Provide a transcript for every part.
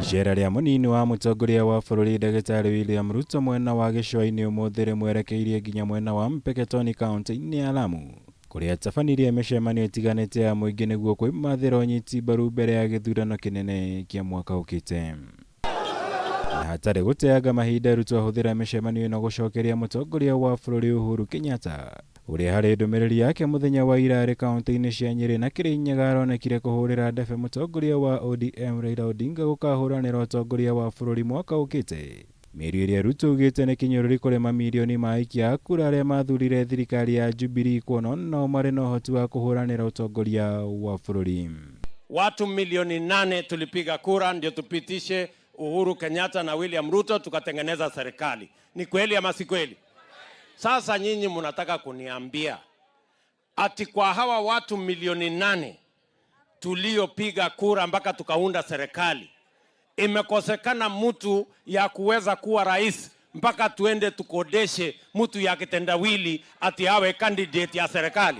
Icera rĩa mũnini wa mũtongoria wa bũrũri ndagĩtarĩ William Ruto mwena wa gĩcũa-inĩ ũmũthĩ rĩmwerekeirie nginya mwena wa Mpeketoni kaunti-inĩ ya Lamu kũrĩa atabanirie mĩcemanio ĩtiganĩte ya mũingĩ nĩguo kwĩmathĩra ũnyiti mbaru mbere ya gĩthurano kĩnene kĩa mwaka ũkĩte. Na hatarĩ gũteanga mahinda Ruto ahũthĩra mĩcemanio ĩno gũcokeria mũtongoria wa bũrũri Uhuru Kenyatta ũrĩa harĩ ndũmĩrĩri yake mũthenya wa ira arĩ kaunti-inĩ cia Nyĩrĩ na Kĩrĩnyaga aronekire kũhũrĩra ndebe mũtongoria wa ODM Raila Odinga gũkahũranĩra ũtongoria wa bũrũri mwaka ũkĩte. Mĩario ĩrĩa Ruto augĩte nĩ kĩnyũrũri kũrĩ mamirioni ma aikia a kura arĩa mathurire thirikari ya Jubilee kuona nao marĩ na ũhoti wa kũhũranĩra ũtongoria wa bũrũri. Watu milioni 8 tulipiga kura ndio tupitishe Uhuru Kenyatta na William Ruto tukatengeneza serikali. Ni kweli ama si kweli? Sasa nyinyi mnataka kuniambia ati kwa hawa watu milioni 8 tuliopiga kura mpaka tukaunda serikali, imekosekana mtu ya kuweza kuwa rais mpaka tuende tukodeshe mtu ya kitendawili ati awe candidate ya serikali?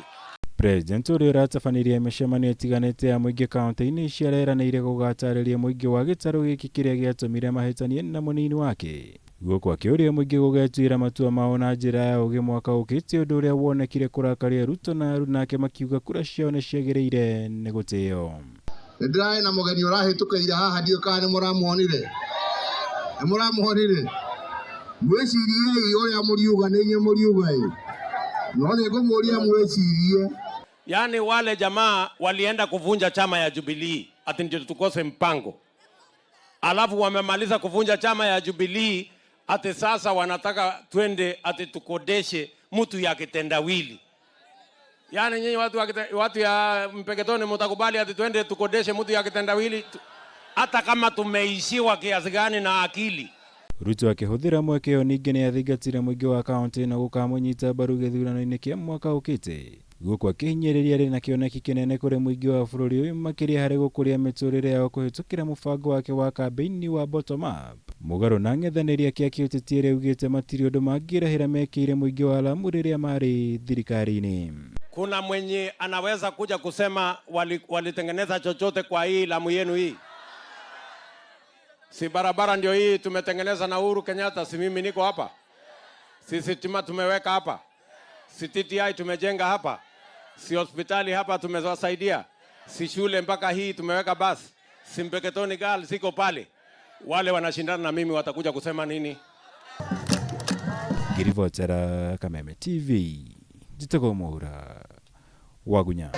President ũrĩa ũratabanirie mĩcemanio ĩtiganĩte ya mũingĩ kaunti-inĩ ici areranĩire gũgatarĩria mũingĩ wa gĩtarũ gĩkĩ kĩrĩa gĩatũmire mahĩtanie na mũnini wake gũkũ akĩũria mũingĩ gũgetuĩra matua mao na njĩra ya ũgĩ mwaka ũkĩte ũndũ ũrĩa wonekire kũrakaria Ruto na aruna ake makiuga kura ciao nĩ ciagĩrĩire nĩ gũtĩo. Nĩ ndĩrarĩ na mũgeni ũrahĩtũkĩire haha, ndiũĩ kana nĩ mũramuonire, nĩ mũramuonire. Mwĩciriei ũrĩa mũriuga, nĩ inyuĩ mũriuga ĩ, no nĩ ngũmũria mwĩcirie. Yaani wale jamaa walienda kuvunja chama ya Jubilee ati ndio tukose mpango, alafu wamemaliza kuvunja chama ya Jubilee ati sasa wanataka twende ati tukodeshe mtu ya kitendawili. Yaani nyinyi watu ya Mpeketoni mtakubali ati twende tukodeshe mtu ya kitendawili hata kama tumeishiwa kiasi gani na akili? Ruto akĩhũthĩra mweke ũyũ ningĩ nĩ athingatire mũingĩ wa kaunti ĩno gũkamũnyita mbaru gĩthurano-inĩ kĩa mwaka ũkĩte gũkũ akĩhinyĩrĩria arĩ na kĩoneki kĩnene kũrĩ mũingĩ wa bũrũri ũyũ makĩria harĩ gũkũria mĩtũrĩre yao kũhĩtũkĩra mũbango wake wa kambĩini wa bottom up. Mũgarũ na ang'ethanĩri ake a kĩũteti arĩa augĩte matirĩ ũndũ mangĩrahĩra mekĩire mũingĩ wa Lamu rĩrĩa marĩ thirikari-inĩ. Kuna mwenye anaweza kuja kusema walitengeneza chochote kwa hii Lamu yenu hii? Si barabara ndio hii tumetengeneza na Uhuru Kenyatta, si mimi niko hapa? Si sitima tumeweka hapa? Si TTI tumejenga hapa? Si hospitali hapa tumewasaidia? Si shule mpaka hii tumeweka basi? Si Mpeketoni Girls siko pale? Wale wanashindana na mimi watakuja kusema nini? Ngiribotera Kameme TV, njĩtagwo Mwaura Wagunya.